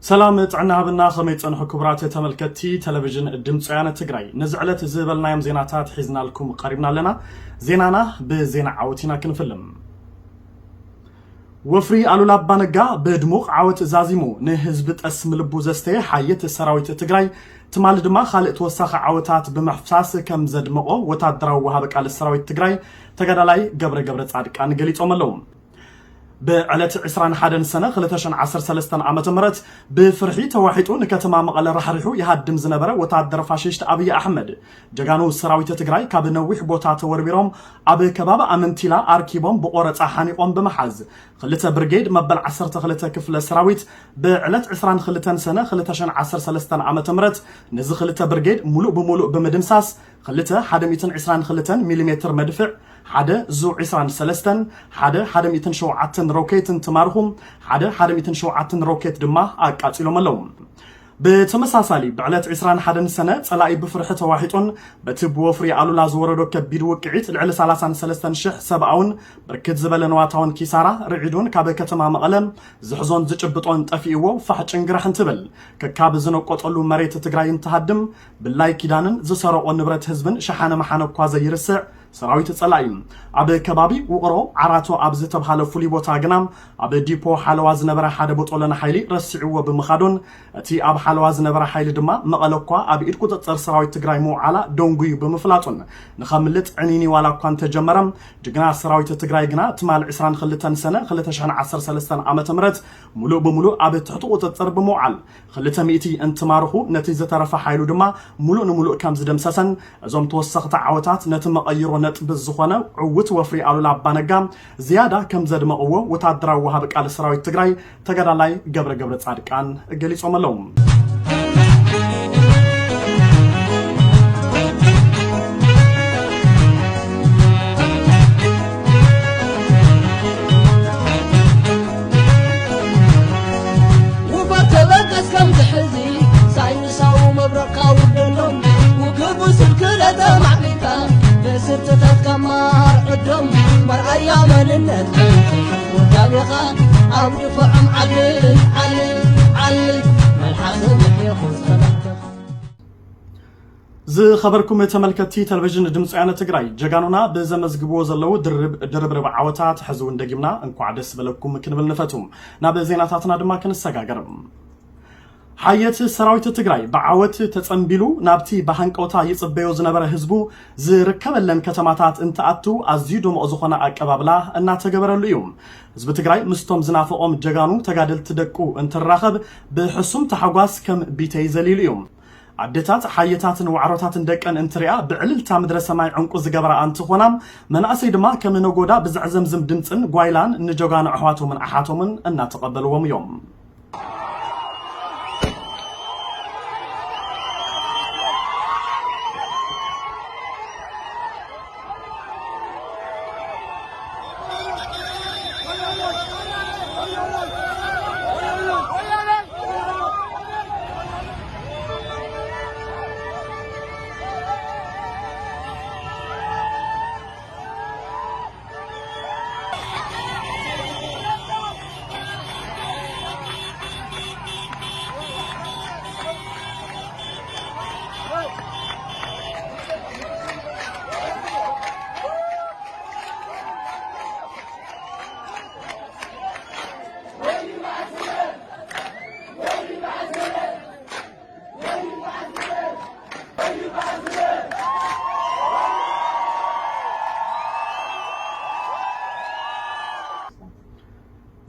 ሰላም ጥዕና ሃብና፣ ከመይ ጸንሑ ክቡራት ተመልከትቲ ቴሌቪዥን ድምፂ ወያነ ትግራይ? ነዚ ዕለት ዝበልናዮም ዜናታት ሒዝናልኩም ቀሪብና ኣለና። ዜናና ብዜና ዓወት ኢና ክንፍልም። ወፍሪ ኣሉላ ኣባነጋ ብድሙቕ ዓወት ዛዚሙ፣ ንህዝቢ ጠስሚ ልቡ ዘስተየ ሓየት ሰራዊት ትግራይ፣ ትማሊ ድማ ካልእ ተወሳኺ ዓወታት ብምሕፋስ ከም ዘድመቖ ወታደራዊ ወሃቢ ቃል ሰራዊት ትግራይ ተጋዳላይ ገብረ ገብረ ጻድቃን ገሊጾም ኣለዉ። ብዕለት ዕስራን ሓደን ሰነ ክልተ ሽሕን ዓሰርተ ሰለስተን ዓመተ ምህረት ብፍርሒ ተዋሒጡ ንከተማ መቐለ ራሕሪሑ ይሃድም ዝነበረ ወታደር ፋሽስት ኣብይ ኣሕመድ፣ ጀጋኑ ሰራዊት ትግራይ ካብ ነዊሕ ቦታ ተወርቢሮም ኣብ ከባቢ ኣመንቲላ ኣርኪቦም ብቆረፃ ሓኒቆም ብምሓዝ፣ ክልተ ብርጌድ መበል ዓሰርተ ክልተ ክፍለ ሰራዊት ብዕለት ዕስራን ክልተን ሰነ ክልተ ሽሕን ዓሰርተ ሰለስተን ዓመተ ምህረት ነዚ ክልተ ብርጌድ ሙሉእ ብሙሉእ ብምድምሳስ፣ ክልተ ሓደ ሚእትን ዕስራን ክልተን ሚሊሜትር መድፍዕ፣ ሓደ ዙ ዕስራን ሰለስተን፣ ሓደ ሓደ ሚእትን ሸውዓተን ሮኬት እንትማርኹ፣ ሓደ ሓደ ሚእትን ሸውዓተን ሮኬት ድማ ኣቃጺሎም ኣለዉ። ብተመሳሳሊ፣ ብዕለት ዕስራን ሓደን ሰነ፣ ጸላኢ ብፍርሒ ተዋሒጡን በቲ ብወፍሪ ኣሉላ ዝወረዶ ከቢድ ውቅዒት ልዕሊ ሰላሳን ሰለስተን ሽሕ ሰብኣውን ብርክት ዝበለ ንዋታውን ኪሳራ ርዒዱን ካብ ከተማ መቐለ ዝሕዞን ዝጭብጦን ጠፊእዎ ፋሕ ጭንግራሕ እንትብል፣ ከካብ ዝነቆጠሉ መሬት ትግራይ እንትሃድም፣ ብላይ ኪዳንን ዝሰረቆ ንብረት ህዝብን ሸሓነ መሓነ እኳ ዘይርስዕ ሰራዊት ጸላኢ፣ ኣብ ከባቢ ውቕሮ ዓራቶ ኣብ ዝተብሃለ ፍሉይ ቦታ ግና፣ ኣብ ዲፖ ሓለዋ ዝነበረ ሓደ ቦጦሎኒ ሓይሊ ረሲዕዎ ብምኻዱን፣ እቲ ኣብ ሓለዋ ዝነበረ ሓይሊ ድማ መቐለ እኳ ኣብ ኢድ ቁጽጽር ሰራዊት ትግራይ ምውዓላ ደንጉዩ ብምፍላጡን፣ ንኸምልጥ ዕኒኒ ዋላ እኳ እንተጀመረ፣ ጅግና ሰራዊት ትግራይ ግና ትማል ዕስራን ክልተን ሰነ ክልተ ሽሕን ዓሰርተ ሰለስተን ዓመተ ምህረት ሙሉእ ብሙሉእ ኣብ ትሕቲ ቁጽጽር ብምውዓል፣ ክልተ ሚእቲ እንትማርኹ፣ ነቲ ዝተረፈ ሓይሉ ድማ ሙሉእ ንሙሉእ ከም ዝደምሰሰን፣ እዞም ተወሰኽቲ ዓወታት ነቲ መቐይሮ ነጥቢ ዝኾነ ዕዉት ወፍሪ ኣሉላ ኣባነጋ ዝያዳ ከም ዘድመቕዎ ወታደራዊ ወሃቢ ቃል ሰራዊት ትግራይ ተጋዳላይ ገብረ ገብረ ጻድቃን ገሊጾም ኣለዉ። ውበት ተበገስ ከም ዝሕዚ ሳይንሳዊ መብረቕ ካውደሎም ውግቡ ስልክለ ተማዕቢልካ ብስርትታት ከማር ዕዶም መርኣያ መንነት ውዳቤኻ ኣብ ድፍዖም ዓሊ ዓሊ ዓሊ መልሓስ ምሕየኹ ዝኸላተኻ። ዝኸበርኩም ተመልከትቲ ቴሌቪዥን ድምፂ ወያነ ትግራይ፣ ጀጋኑና ብዘመዝግብዎ ዘለዉ ድርብ ድርብርብ ዓወታት ሕዚ እውን ደጊምና እንኳዕ ደስ በለኩም ክንብል ንፈቱ። ናብ ዜናታትና ድማ ክንሰጋገር። ሓየት ሰራዊት ትግራይ ብዓወት ተጸንቢሉ ናብቲ ብሃንቀውታ ይጽበዮ ዝነበረ ህዝቡ ዝርከበለን ከተማታት እንትኣቱ ኣዝዩ ድሙቕ ዝኾነ ኣቀባብላ እናተገበረሉ እዩ። ህዝቢ ትግራይ ምስቶም ዝናፈቖም ጀጋኑ ተጋደልቲ ደቁ እንትራኸብ ብሕሱም ታሕጓስ ከም ቢተይ ዘሊሉ እዩ። ኣደታት ሓየታትን ዋዕሮታትን ደቀን እንትሪኣ ብዕልልታ ምድረ ሰማይ ዕንቁ ዝገበራ እንትኾና፣ መናእሰይ ድማ ከም ነጎዳ ብዘዕዘምዝም ድምፅን ጓይላን ንጀጋኑ ኣሕዋቶምን ኣሓቶምን እናተቐበልዎም እዮም።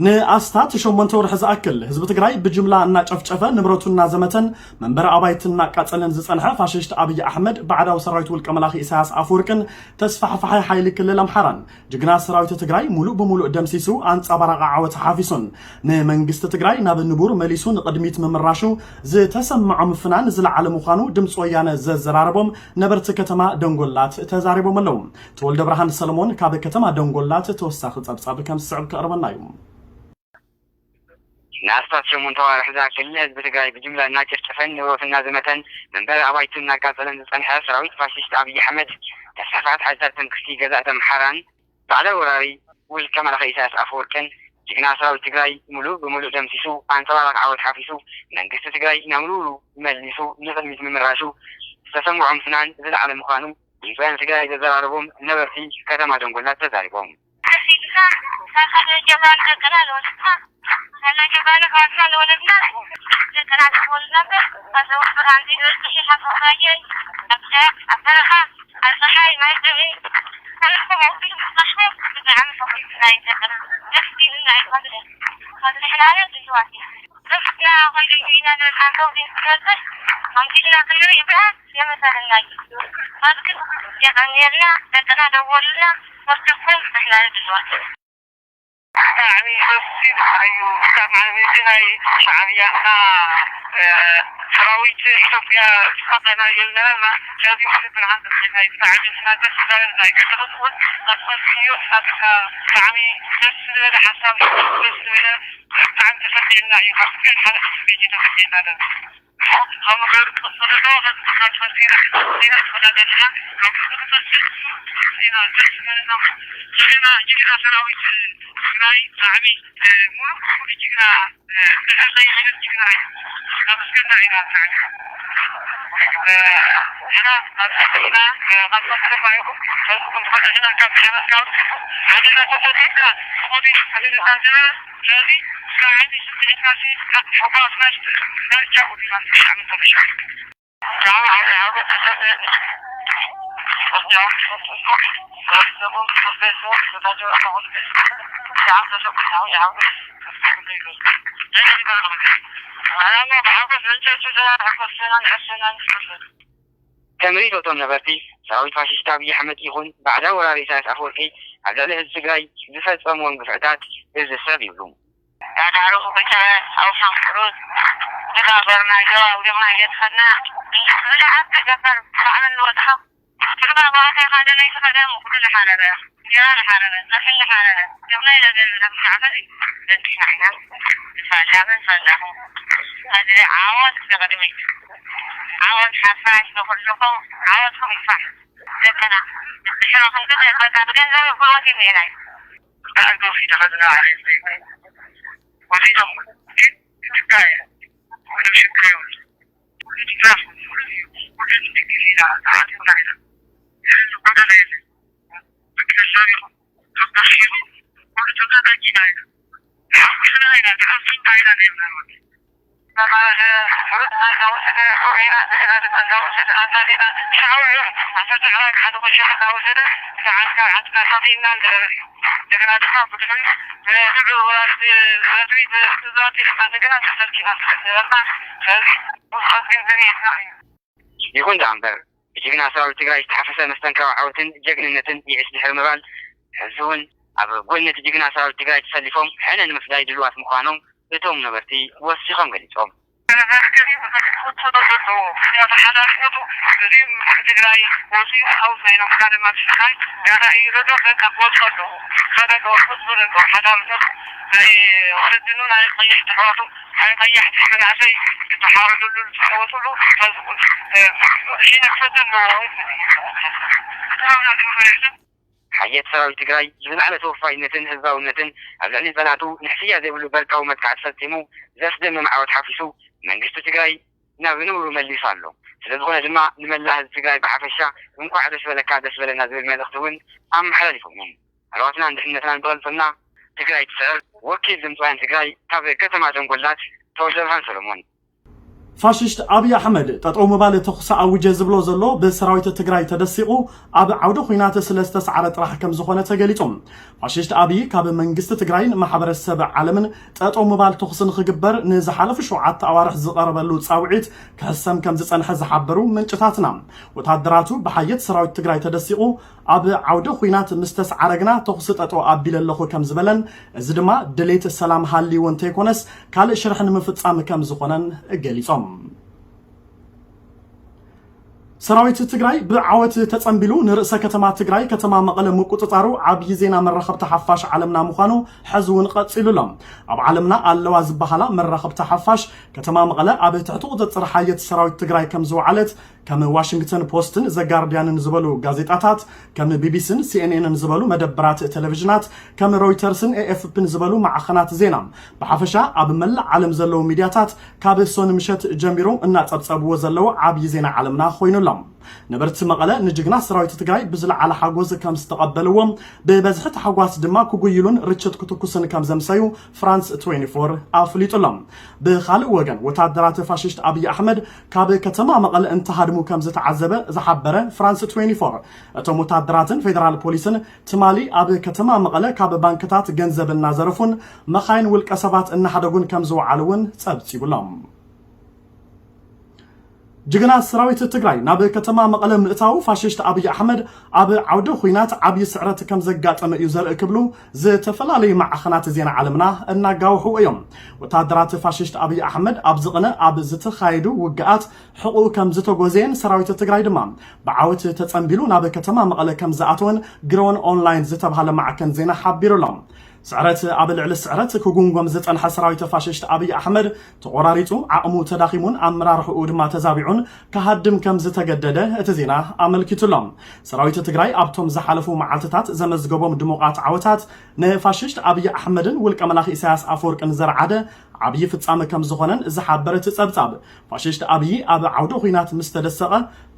ንኣስታት ሸሞንተ ወርሒ ዝኣክል ህዝቢ ትግራይ ብጅምላ እናጨፍጨፈ፣ ንብረቱ እናዘመተን መንበሪ ኣባይቲ እናቃጸለን ዝጸንሐ ፋሽስት ኣብይ ኣሕመድ፣ ባዕዳዊ ሰራዊት ውልቀ መላኺ ኢሳያስ ኣፈወርቅን ተስፋሕፋሒ ሓይሊ ክልል ኣምሓራን፣ ጅግና ሰራዊት ትግራይ ሙሉእ ብሙሉእ ደምሲሱ ኣንጻባራቂ ዓወት ሓፊሱን ንመንግስቲ ትግራይ ናብ ንቡር መሊሱ ንቕድሚት ምምራሹ ዝተሰምዖም ፍናን ዝለዓለ ምዃኑ ድምፂ ወያነ ዘዘራረቦም ነበርቲ ከተማ ደንጎላት ተዛሪቦም ኣለዉ። ተወልደ ብርሃን ሰለሞን ካብ ከተማ ደንጎላት ተወሳኺ ጸብጻብ ከም ዝስዕብ ከቕርበና እዩ። ንኣስታት ሸሞንተ ኣዋርሕ ዝኣክል ህዝቢ ትግራይ ብጅምላ እናጨፍጨፈን ንብረቱ እናዘመተን መንበሪ ኣባይቱ እናቃጸለን ዝጸንሐ ሰራዊት ፋሽስት ኣብይ ኣሕመድ፣ ተስፋሕፋሕቲ ሓይልታት ትምክሕቲ ገዛእቲ ኣምሓራን ባዕዳዊ ወራሪ ውልቀ መላኺ ኢሳያስ ኣፈወርቅን ጅግና ሰራዊት ትግራይ ሙሉእ ብሙሉእ ደምሲሱ ኣንፀባራቂ ዓወት ሓፊሱ መንግስቲ ትግራይ ናብ ንቡሩ መሊሱ ንቕድሚት ምምራሹ ዝተሰምዖም ፍናን ዝለዓለ ምዃኑ ድምፂ ወያነ ትግራይ ዘዘራረቦም ነበርቲ ከተማ ደንጎላ ተዛሪቦም። ብጣዕሚ ደስ ዝብል እዩ። ክሳብ ዓመት ናይ ሻዕብያና ሰራዊት ኢትዮጵያ ዝሳቐና የለና። ስለዚ ብሓንቲ ናይ ብጣዕሚ ስናገር ናይ ከተፈጥሮን ኣስመልክዮ ብጣዕሚ ደስ ዝበለ ሓሳብ እዩ። ደስ ዝበለ ብጣዕሚ ተፈቲዕና እዩ። ካብ ኩለን ሓደ ስሜት ተፈቲዕና ኣለና። ከም ርእይቶቶም ነበርቲ፣ ሰራዊት ፋሽስት ኣብይ ኣሕመድ ይኹን ባዕዳዊ ወራሪ ኢሳያስ ኣፈወርቂ ኣብ ልዕሊ ህዝቢ ትግራይ ዝፈጸምዎም ግፍዕታት እዚ ሰብ ይብሉ። ዳዳሩ ብቻ ኣውሳን ቅሩዝ ዝጋበርናዮ ኣውዲቕና እየትኸድና ብዛዕባ ገበር ባዕልን ንወድኻ ትግባ ባወታ ሓደ ናይ ተኸዳ ሙኩሉ ንሓረበ ያ ንሓረበ ጸፍን ንሓረበ ጀምና ኢላ ገርና ብዛዕባ እዩ ደንቲና ኢና ንፋሻብን ፈላኹ ኣዚ ዓወት ንቕድሚት ዓወት ሓፋሽ ንኹልኹም ዓወትኩም ይፋሕ ደቅና ድሕረኹም ግን በቃ ብገንዘብ ብወት ይሜናይ ብጣዕሚ ተኸድና ዓሬት ወሲዶም ግን ትካየ ምንም ሽግር የብሉ። ይኹን ደኣ እምበር፣ ብጅግና ሰራዊት ትግራይ ዝተሓፈሰ መስተንክራዊ ዓወትን ጀግንነትን ይዕሽ ድሕሪ ምባል፣ ሕዚ እውን ኣብ ጎኒ እቲ ጅግና ሰራዊት ትግራይ ተሰሊፎም ሕነ ንምፍዳይ ድልዋት ምዃኖም እቶም ነበርቲ ወሲኾም ገሊጾም። ሓየት ሰራዊት ትግራይ ዝለዓለ ተወፋይነትን ህዝባውነትን ኣብ ልዕሊ ጸላእቱ ንሕስያ ዘይብሉ በርቃዊ መጥቃዕቲ ፈጺሙ ዘስደምም ዓወት ሓፊሱ መንግስቲ ትግራይ ናብ ንቡሩ መሊሱ ኣሎ። ስለዝኾነ ድማ ንመላእ ህዝቢ ትግራይ ብሓፈሻ እንኳዕ ደስ በለካ ደስ በለና ዝብል መልእኽቲ እውን ኣመሓላሊፎም እዮም። ኣሕዋትናን ድሕነትናን ብቐልጽምና ትግራይ ትስዕር። ወኪል ድምፂ ወያነ ትግራይ ካብ ከተማ ደንጎላት ተወልደ ብርሃን ሰሎሞን። ፋሽስት ኣብይ ኣሕመድ ጠጠው ምባል ተኹሲ ኣውጀ ዝብሎ ዘሎ ብሰራዊት ትግራይ ተደሲቑ ኣብ ዓውደ ኹናት ስለ ዝተሰዓረ ጥራሕ ከም ዝኾነ ተገሊጹ። ፋሽስት ኣብይ ካብ መንግስቲ ትግራይን ማሕበረሰብ ዓለምን ጠጠው ምባል ተኹሲ ንኽግበር ንዝሓለፉ ሸውዓተ ኣዋርሕ ዝቐረበሉ ጻውዒት ክሕሰም ከም ዝጸንሐ ዝሓበሩ ምንጭታትና፣ ወታደራቱ ብሓየት ሰራዊት ትግራይ ተደሲቑ ኣብ ዓውደ ኹናት ምስ ተስዓረ ግና ተኹሲ ጠጠው ኣቢለ ኣለኹ ከም ዝበለን እዚ ድማ ድሌት ሰላም ሃልይዎ እንተይኮነስ ካልእ ሽርሒ ንምፍጻም ከም ዝኾነን ገሊጾም። ሰራዊት ትግራይ ብዓወት ተጸንቢሉ ንርእሰ ከተማ ትግራይ ከተማ መቐለ ምቁጽጻሩ ዓብዪ ዜና መራኸብቲ ሓፋሽ ዓለምና ምዃኑ ሕዚ እውን ቀጺሉ ኣሎ። ኣብ ዓለምና ኣለዋ ዝበሃላ መራኸብቲ ሓፋሽ ከተማ መቐለ ኣብ ትሕቲ ቁጽጽር ሓየት ሰራዊት ትግራይ ከም ዝወዓለት ከም ዋሽንግተን ፖስትን ዘጋርዲያንን ዝበሉ ጋዜጣታት፣ ከም ቢቢሲን ሲኤንኤንን ዝበሉ መደበራት ቴሌቪዥናት፣ ከም ሮይተርስን ኤኤፍፒን ዝበሉ ማዕኸናት ዜና፣ ብሓፈሻ ኣብ መላእ ዓለም ዘለዉ ሚድያታት ካብ ሶኒ ምሸት ጀሚሮም እናጸብጸብዎ ዘለዉ ዓብዪ ዜና ዓለምና ኮይኑሎም። ነበርቲ መቐለ ንጅግና ሰራዊት ትግራይ ብዝለዓለ ሓጎስ ከም ዝተቐበልዎም፣ ብበዝሒ ተሓጓስ ድማ ክጉይሉን ርችት ክትኩስን ከም ዘምሰዩ ፍራንስ ትዌንቲ ፎር ኣፍሊጡሎም። ብኻልእ ወገን ወታደራት ፋሽስት ኣብይ ኣሕመድ ካብ ከተማ መቐለ እንተሃድሙ ከም ዝተዓዘበ ዝሓበረ ፍራንስ ትዌንቲ ፎር፣ እቶም ወታደራትን ፌደራል ፖሊስን ትማሊ ኣብ ከተማ መቐለ ካብ ባንክታት ገንዘብ እናዘረፉን መኻይን ውልቀ ሰባት እናሓደጉን ከም ዝወዓሉ እውን ጸብጺቡሎም። ጅግና ሰራዊት ትግራይ ናብ ከተማ መቐለ ምእታው ፋሽስት ኣብይ ኣሕመድ ኣብ ዓውደ ኹናት ዓብዪ ስዕረት ከም ዘጋጠመ እዩ ዘርኢ ክብሉ ዝተፈላለዩ ማዕኸናት ዜና ዓለምና እናጋውሕዎ እዮም። ወታደራት ፋሽስት ኣብይ ኣሕመድ ኣብዚ ቅነ ኣብ ዝተኻየዱ ውግኣት ሕቑኡ ከም ዝተጎዘየን ሰራዊት ትግራይ ድማ ብዓወት ተጸንቢሉ ናብ ከተማ መቐለ ከም ዝኣተወን ግረወን ኦንላይን ዝተባሃለ ማዕከን ዜና ሓቢሩ ኣሎ። ስዕረት ኣብ ልዕሊ ስዕረት ክጉንጎም ዝጸንሐ ሰራዊት ፋሽስት ኣብይ ኣሕመድ ተቖራሪጹ፣ ዓቕሙ ተዳኺሙን ኣመራርሕኡ ድማ ተዛቢዑን ክሃድም ከም ዝተገደደ እቲ ዜና ኣመልኪቱ ኣሎ። ሰራዊት ትግራይ ኣብቶም ዝሓለፉ መዓልትታት ዘመዝገቦም ድሙቓት ዓወታት ንፋሽስት ኣብይ ኣሕመድን ውልቀ መላኺ ኢሳያስ ኣፈወርቅን ዘርዓደ ዓብዪ ፍጻመ ከም ዝኾነን ዝሓበረ እቲ ጸብጻብ፣ ፋሽስት ኣብይ ኣብ ዓውደ ኹናት ምስ ተደሰቐ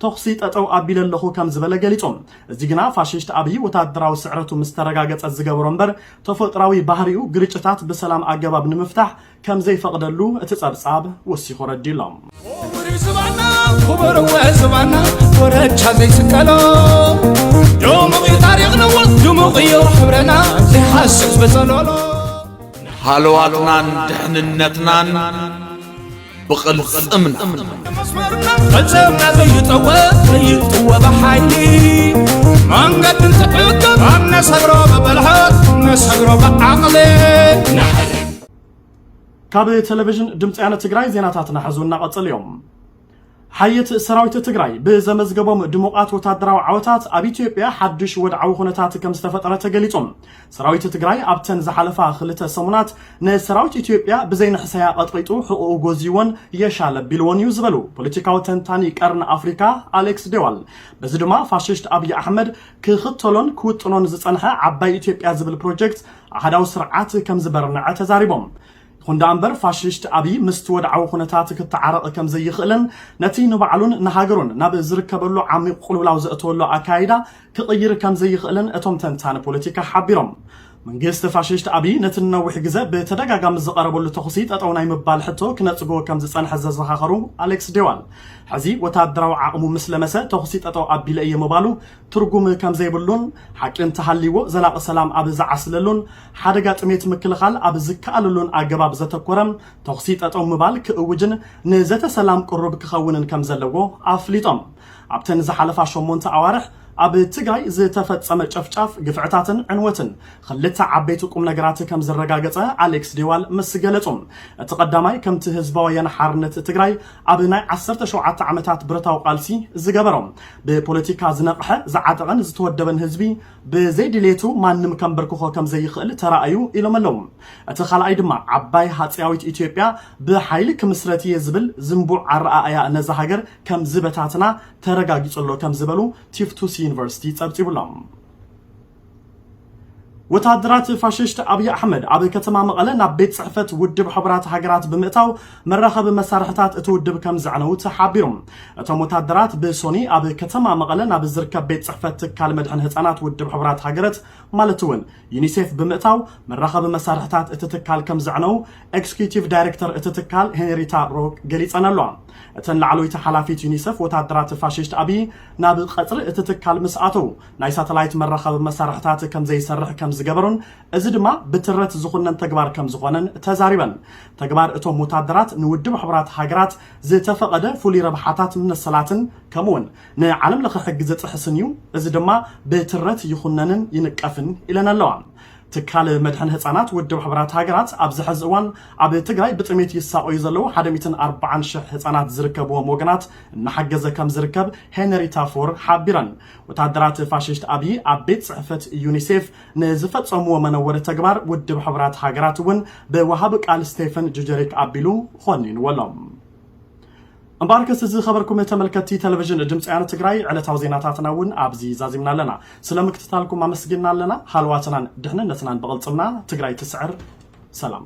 ተኹሲ ጠጠው ኣቢለ ኣለኹ ከም ዝበለ ገሊጹ። እዚ ግና ፋሽስት ኣብይ ወታደራዊ ስዕረቱ ምስ ተረጋገጸ ዝገበሮ እምበር ተፈጥራዊ ባህሪኡ ግርጭታት ብሰላም ኣገባብ ንምፍታሕ ከም ዘይፈቕደሉ እቲ ጸብጻብ ወሲኹ ረዲሎም። ክቡር እዩ ዝባና፣ ክቡር እወ ዝባና፣ ኮረቻ ዘይስቀሎ። ድሙቕ እዩ ታሪኽ ነዎ፣ ድሙቕ እዩ ሕብረና፣ ዘይሃስስ በጸሎሎ። ሃለዋትናን ድሕንነትናን ብቕልጽምና። መስመርና ቅልጽምና ዘይጠወ፣ ዘይጥወ ብሓይሊ። መንገዲ እንትዕገብ፣ ኣብ ነሰግሮ ብብልሓት፣ ነሰግሮ ብዓቕሊ። ካብ ቴሌቪዥን ድምፂ ወያነ ትግራይ ዜናታትና ሕዚ እናቐፅል እዮም። ሓየት ሰራዊት ትግራይ ብዘመዝገቦም ድሙቓት ወታደራዊ ዓወታት ኣብ ኢትዮጵያ ሓድሽ ወድዓዊ ኩነታት ከም ዝተፈጠረ ተገሊጹ። ሰራዊት ትግራይ ኣብተን ዝሓለፋ ክልተ ሰሙናት ንሰራዊት ኢትዮጵያ ብዘይንሕሰያ ቀጥቂጡ ሕቑኡ ጎዝይዎን የሻል ኣቢልዎን እዩ ዝበሉ ፖለቲካዊ ተንታኒ ቀርኒ ኣፍሪካ ኣሌክስ ዴዋል፣ በዚ ድማ ፋሽስት ኣብይ ኣሕመድ ክኽተሎን ክውጥኖን ዝጸንሐ ዓባይ ኢትዮጵያ ዝብል ፕሮጀክት ኣሃዳዊ ስርዓት ከም ዝበርንዐ ተዛሪቦም። ይኹን ደኣ እምበር ፋሽስት ኣብይ ምስቲ ወድዓዊ ኩነታት ክተዓረቕ ከም ዘይኽእልን ነቲ ንባዕሉን ንሃገሩን ናብ ዝርከበሉ ዓሚቕ ቅልውላው ዘእተወሉ ኣካይዳ ክቕይር ከም ዘይኽእልን እቶም ተንታኒ ፖለቲካ ሓቢሮም። መንግስቲ ፋሽስት ኣብይ ነቲ ነዊሕ ግዘ ብተደጋጋሚ ዝቐረበሉ ተኹሲ ጠጠው ናይ ምባል ሕቶ ክነጽጎ ከም ዝጸንሐ ዘዘኻኸሩ ኣሌክስ ዴዋል፣ ሕዚ ወታደራዊ ዓቕሙ ምስ ለመሰ ተኹሲ ጠጠው ኣቢለ እየ ምባሉ ትርጉም ከም ዘይብሉን ሓቂ እንተሃልይዎ ዘላቒ ሰላም ኣብ ዝዓስለሉን ሓደጋ ጥሜት ምክልኻል ኣብ ዝከኣለሉን ኣገባብ ዘተኮረ ተኹሲ ጠጠው ምባል ክእውጅን ንዘተ ሰላም ቅሩብ ክኸውንን ከም ዘለዎ ኣፍሊጦም። ኣብተን ዝሓለፋ ሸሞንተ ኣዋርሕ ኣብ ትግራይ ዝተፈጸመ ጨፍጫፍ፣ ግፍዕታትን ዕንወትን ክልተ ዓበይቲ ቁም ነገራት ከም ዝረጋገጸ ኣሌክስ ዴዋል ምስ ገለጹ፣ እቲ ቀዳማይ ከምቲ ህዝባዊ ወያነ ሓርነት ትግራይ ኣብ ናይ ዓሰርተ ሸውዓተ ዓመታት ብረታዊ ቃልሲ ዝገበሮ፣ ብፖለቲካ ዝነቕሐ፣ ዝዓጠቐን ዝተወደበን ህዝቢ ብዘይድሌቱ ማንም ከንበርክኾ ከም ዘይኽእል ተራእዩ ኢሎም ኣለዉ። እቲ ካልኣይ ድማ ዓባይ ሃፀያዊት ኢትዮጵያ ብሓይሊ ክምስረት እየ ዝብል ዝንቡዕ ኣረኣእያ ነዛ ሃገር ከም ዝበታትና ተረጋጊጹ ኣሎ ከም ዝበሉ ቲፍቱስ ዩኒቨርሲቲ ጸብጺቡሎም። ወታደራት ፋሽስት ኣብይ ኣሕመድ ኣብ ከተማ መቐለ ናብ ቤት ጽሕፈት ውድብ ሕቡራት ሃገራት ብምእታው መራኸቢ መሳርሕታት እቲ ውድብ ከም ዘዕነዉ ተሓቢሩ። እቶም ወታደራት ብሶኒ ኣብ ከተማ መቐለ ናብ ዝርከብ ቤት ጽሕፈት ትካል መድሕን ህጻናት ውድብ ሕቡራት ሃገራት ማለት እውን ዩኒሴፍ ብምእታው መራኸቢ መሳርሕታት እቲ ትካል ከም ዘዕነዉ ኤክስኪዩቲቭ ዳይሬክተር እቲ ትካል ሄንሪታ ሮክ ገሊጸን ኣለዋ። እተን ላዕለወይቲ ሓላፊት ዩኒሰፍ ወታደራት ፋሽስት ኣብይ ናብ ቀጽሪ እቲ ትካል ምስ ኣተዉ ናይ ሳተላይት መራኸቢ መሳርሕታት ከም ዘይሰርሕ ከም ዝገበሩን እዚ ድማ ብትረት ዝኹነን ተግባር ከም ዝኾነን ተዛሪበን። ተግባር እቶም ወታደራት ንውድብ ሕቡራት ሃገራት ዝተፈቐደ ፍሉይ ረብሓታት መሰላትን ከምኡውን ንዓለም ለኸ ሕጊ ዝጥሕስን እዩ። እዚ ድማ ብትረት ይኹነንን ይንቀፍን ኢለን ኣለዋ። ትካል መድሕን ህጻናት ውድብ ሕቡራት ሃገራት ኣብዚ ሕዚ እዋን ኣብ ትግራይ ብጥሜት ይሳቐዩ ዘለዉ ሓደ ሚእትን ኣርባዓን ሽሕ ህጻናት ዝርከብዎም ወገናት እናሓገዘ ከም ዝርከብ ሄንሪታ ፎር ሓቢረን። ወታደራት ፋሽስት ኣብይ ኣብ ቤት ጽሕፈት ዩኒሴፍ ንዝፈጸምዎ መነወሪ ተግባር ውድብ ሕቡራት ሃገራት እውን ብወሃቢ ቃል ስቴፈን ጁጀሪክ ኣቢሉ ኾኒንዎ ኣሎ። እምበኣርከስ ዝኸበርኩም ተመልከትቲ ቴሌቪዥን ድምፂ ወያነ ትግራይ፣ ዕለታዊ ዜናታትና እውን ኣብዚ ዛዚምና ኣለና። ስለ ምክትታልኩም ኣመስጊንና ኣለና። ሃልዋትናን ድሕንነትናን ብቕልፅምና። ትግራይ ትስዕር። ሰላም።